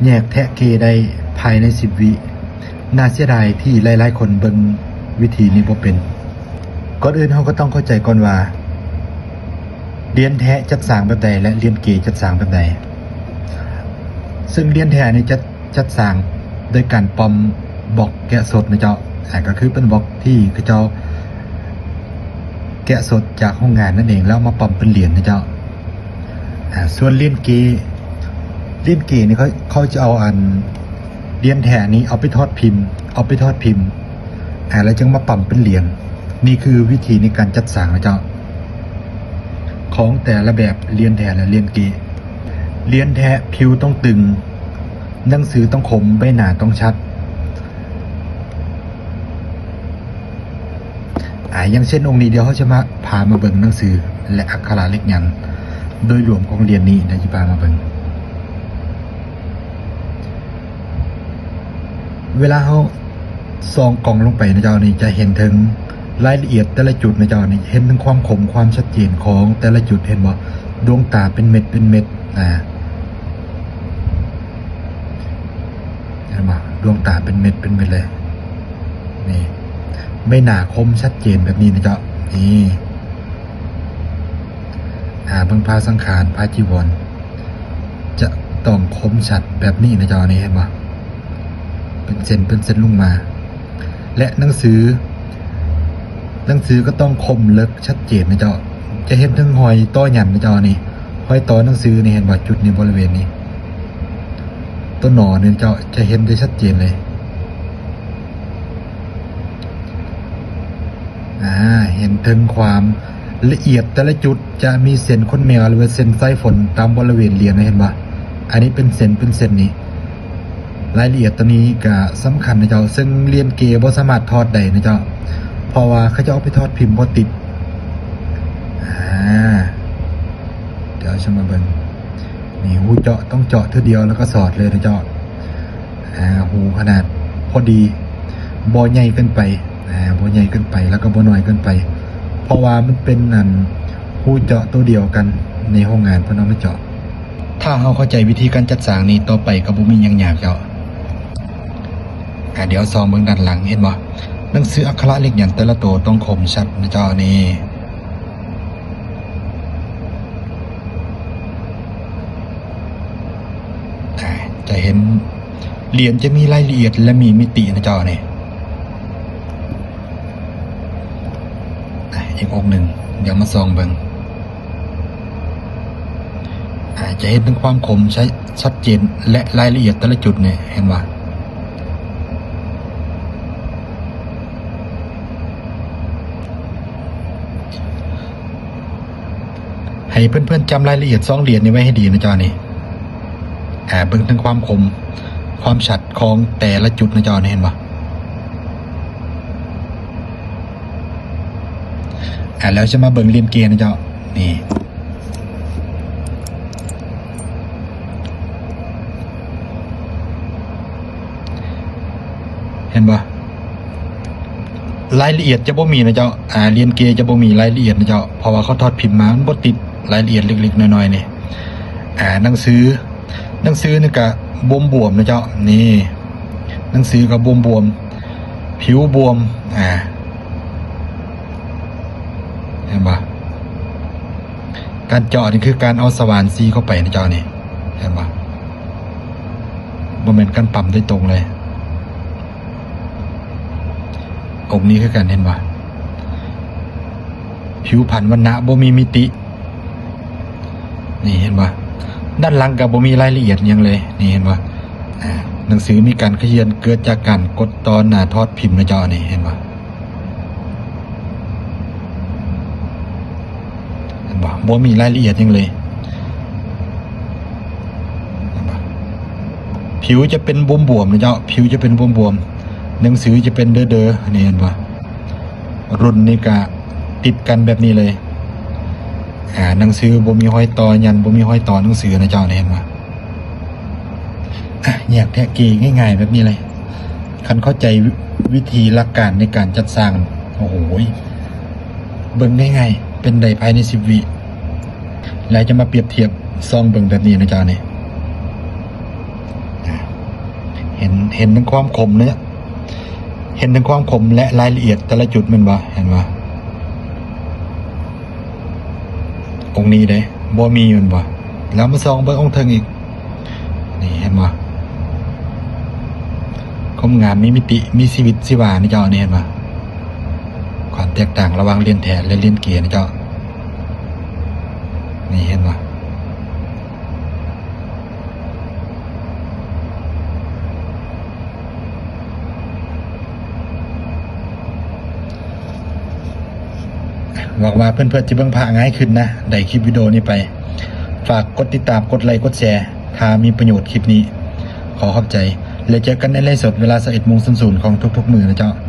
ແຍກແທະເກໄດ້ພາຍໃນສິບວິ. ໜ້າເສຍດາຍທີ່ຫຼາຍໆຄົນເບິ່ງວິທີນີ້ບໍ່ເປັນ. ກ່ອນອື່ນເຮົາກໍຕ້ອງເຂົ້າໃຈກ່ອນວ່າ ລຽນແທະຈັດສ້າງແບບໃດ ແລະ ລຽນເກຈັດສ້າງແບບໃດ. ເຊິ່ງລຽນແທະນີ້ຈະ ຈັດສ້າງໂດຍການປ້ອມບລັອກແກະສົດນະເຈົ້າ, ອາ ກໍຄືເປັນບລັອກທີ່ເຂົາເຈົ້າແກະສົດຈາກໂຮງງານນັ້ນເອງ ແລ້ວເອົາມາປ້ອມເປັນຫຼຽນນະເຈົ້າ. ອາ ສ່ວນຫຼຽນເກ, ຫຼຽນເກນີ້ເຂົາ, ເຂົາຈະເອົາອັນຫຼຽນແທະນີ້ເອົາໄປທອດພິມ, ເອົາໄປທອດພິມ ອາ ແລ້ວຈຶ່ງມາປ້ຳເປັນຫຼຽນ. ນີ້ຄືວິທີໃນການຈັດສ້າງນະເຈົ້າ ຂອງແຕ່ລະແບບຫຼຽນແທະ ແລະ ຫຼຽນເກ. ຫຼຽນແທະຜິວຕ້ອງຕຶງ, ໜັງສືຕ້ອງຄົມ, ໃບໜ້າຕ້ອງຊັດ. ອາ ຢ່າງເຊັ່ນອົງນີ້ ດຽວເຮົາຈະມາ ພາມາເບິ່ງໜັງສື ແລະ ອັກຂະລະເຫຼັກຫຍັນໂດຍລວມຂອງຫຼຽນນີ້ ດຽວຈະພາມາເບິ່ງ. ເວລາເຮົາສ່ອງກ້ອງລົງໄປນະເຈົ້າ ນີ້ຈະເຫັນເຖິງລາຍລະອຽດແຕ່ລະຈຸດນະເຈົ້າ ນີ້ເຫັນເຖິງຄວາມຄົມຄວາມຊັດເຈນຂອງແຕ່ລະຈຸດ ເຫັນບໍ່? ດວງຕາເປັນເມັດເປັນເມັດ ອາ ເຫັນບໍ່? ດວງຕາເປັນເມັດເປັນເມັດເລີຍ. ນີ້ ໃບໜ້າຄົມຊັດເຈນແບບນີ້ນະເຈົ້າ. ນີ້ ອາ ເບິ່ງຜ້າສັງຂານ ຜ້າຈີວອນ ຈະຕ້ອງຄົມຊັດແບບນີ້ນະເຈົ້າ. ນີ້ເຫັນບໍ່? ເປັນເສັ້ນເປັນເສັ້ນລົງມາ ແລະ ໜັງສື ໜັງສືກໍຕ້ອງຄົມເລິກຊັດເຈນນະເຈົ້າ. ຈະເຫັນເຖິງຮອຍຕໍ່ຫຍັນນະເຈົ້າ. ນີ້ຮອຍຕໍ່ໜັງສືນີ້ ເຫັນບໍ່? ຈຸດນີ້ ບໍລິເວນນີ້ ຕົວໜໍນີ້ນະເຈົ້າ ຈະເຫັນໄດ້ຊັດເຈນເລີຍ. ອາ ເຫັນເຖິງຄວາມລະອຽດແຕ່ລະຈຸດ ຈະມີເສັ້ນຂົນແມວ ຫຼືວ່າເສັ້ນສາຍຝົນຕາມບໍລິເວນຫຼຽນນະ ເຫັນບໍ່? ອັນນີ້ເປັນເສັ້ນເປັນເສັ້ນນີ້ ລາຍລະອຽດຕົວນີ້ກະສຳຄັນນະເຈົ້າ. ເຊິ່ງຫຼຽນເກບໍ່ສາມາດຖອດໄດ້ນະເຈົ້າ ເພາະວ່າເຂົາເຈົ້າເອົາໄປຖອດພິມບໍ່ຕິດ. ອາ ດຽວເຮົາຈະມາເບິ່ງ ນີ້ຮູເຈາະ ຕ້ອງເຈາະເທື່ອດຽວແລ້ວກໍສອດເລີຍນະເຈົ້າ. ອາ ຮູຂະໜາດພໍດີ ບໍ່ໃຫຍ່ເກີນໄປ ອາ ບໍ່ໃຫຍ່ເກີນໄປ ແລ້ວກໍບໍ່ນ້ອຍເກີນໄປ ເພາະວ່າມັນເປັນ ອັນ ຮູເຈາະໂຕດຽວກັນ ໃນໂຮງງານເພິ່ນເອົາມາເຈາະ. ຖ້າເຮົາເຂົ້າໃຈວິທີການຈັດສ້າງນີ້ ຕໍ່ໄປກໍບໍ່ມີຫຍັງຍາກເຈົ້າ. ອາ ດຽວສ່ອງເບິ່ງດ້ານຫຼັງ ເຫັນບໍ່? ໜັງສືອັກຂະລະເຫຼັກຫຍັນແຕ່ລະໂຕຕ້ອງຄົມຊັດນະເຈົ້າ. ນີ້ ອາ ຈະເຫັນຫຼຽນຈະມີລາຍລະອຽດ ແລະ ມີມິຕິນະເຈົ້າ. ນີ້ ອາ ອີກອົງໜຶ່ງ ດຽວມາສ່ອງເບິ່ງ. ອາ ຈະເຫັນເຖິງຄວາມຄົມ ຊັດ ຊັດເຈນ ແລະ ລາຍລະອຽດແຕ່ລະຈຸດນີ້ ເຫັນບໍ່? ໃຫ້ເພື່ອນໆຈຳລາຍລະອຽດສອງຫຼຽນນີ້ໄວ້ໃຫ້ດີນະເຈົ້າ. ນີ້ ອາ ເບິ່ງເຖິງຄວາມຄົມ ຄວາມຊັດຂອງແຕ່ລະຈຸດນະເຈົ້າ. ນີ້ ເຫັນບໍ່? ອາ ແລ້ວຈະມາເບິ່ງຫຼຽນເກນະເຈົ້າ. ນີ້ ເຫັນບໍ່? ລາຍລະອຽດຈະບໍ່ມີນະເຈົ້າ. ອາ ຫຼຽນເກຈະບໍ່ມີລາຍລະອຽດນະເຈົ້າ ເພາະວ່າເຂົາຖອດພິມມາ ມັນບໍ່ຕິດລາຍລະອຽດເລັກໆນ້ອຍໆນີ້. ອາ ໜັງສື ໜັງສືນີ້ກະບວມໆນະເຈົ້າ. ນີ້ ໜັງສືກໍບວມໆ ຜິວບວມ. ອາ ເຫັນບໍ່? ການເຈາະນີ້ຄືການເອົາສະຫວ່ານສີເຂົ້າໄປນະເຈົ້າ. ນີ້ ເຫັນບໍ່? ບໍ່ແມ່ນການປ້ຳໂດຍຕົງເລີຍ. ອົງນີ້ຄືກັນ ເຫັນບໍ່? ຜິວພັນວັນນະ ບໍ່ມີມິຕິ. ນີ້ ເຫັນບໍ່? ດ້ານຫຼັງກໍບໍ່ມີລາຍລະອຽດຫຍັງເລີຍ. ນີ້ ເຫັນບໍ່? ອາ ໜັງສືມີການຂະເຫຍື່ອນເກີດຈາກການກົດຕອນ ອາ ຖອດພິມນະເຈົ້າ. ນີ້ ເຫັນບໍ່? ເຫັນບໍ່? ບໍ່ມີລາຍລະອຽດຫຍັງເລີຍ. ເຫັນບໍ່? ຜິວຈະເປັນບວມໆນະເຈົ້າ, ຜິວຈະເປັນບວມໆ, ໜັງສືຈະເປັນເດີໆ. ນີ້ເຫັນບໍ່? ລຸ້ນນີ້ກະຕິດກັນແບບນີ້ເລີຍ. ອາ ໜັງສືບໍ່ມີຮອຍຕໍ່ຫຍັນ, ບໍ່ມີຮອຍຕໍ່ໜັງສືນະເຈົ້າ. ນີ້ເຫັນບໍ່? ອາ ແຍກແທະເກງ່າຍໆແບບນີ້ເລີຍ. ຄັນເຂົ້າໃຈວິ ວິທີຫຼັກການໃນການຈັດສ້າງ, ໂອ້ໂຫ ເບິ່ງງ່າຍໆ ເປັນໄດ້ພາຍໃນສິບວິ ແລ້ວຈະມາປຽບທຽບ ສ່ອງເບິ່ງແບບນີ້ນະເຈົ້ານີ້. ອາ ເຫັນ ເຫັນເຖິງຄວາມຄົມເນາະ ເຫັນເຖິງຄວາມຄົມ ແລະ ລາຍລະອຽດແຕ່ລະຈຸດແມ່ນບໍ່? ເຫັນບໍ່? ອົງນີ້ເດ້ ບໍ່ມີແມ່ນບໍ່? ແລ້ວມາສ່ອງເບິ່ງອົງເທິງອີກ ນີ້ເຫັນບໍ່? ຄວາມງາມມີມິຕິ ມີຊີວິດຊີວານີ້ເຈົ້າ ນີ້ເຫັນບໍ່? ຄວາມແຕກຕ່າງລະຫວ່າງລຽນແທ້ ແລະ ລຽນເກນະເຈົ້າ ນີ້ເຫັນບໍ່? ຫວັງວ່າເພື່ອນໆຈະເບິ່ງພະງ່າຍຂຶ້ນນະ ໄດ້ຄລິບວິດີໂອນີ້ໄປ. ຝາກກົດຕິດຕາມ ກົດໄລ ກົດແຊ ຖ້າມີປະໂຫຍດຄລິບນີ້. ຂໍຂອບໃຈ ແລະ ເຈີກັນໃນໄລຟ໌ສົດເວລາຊາວເອັດໂມງສູນສູນຂອງທຸກໆມື້ນະເຈົ້າ.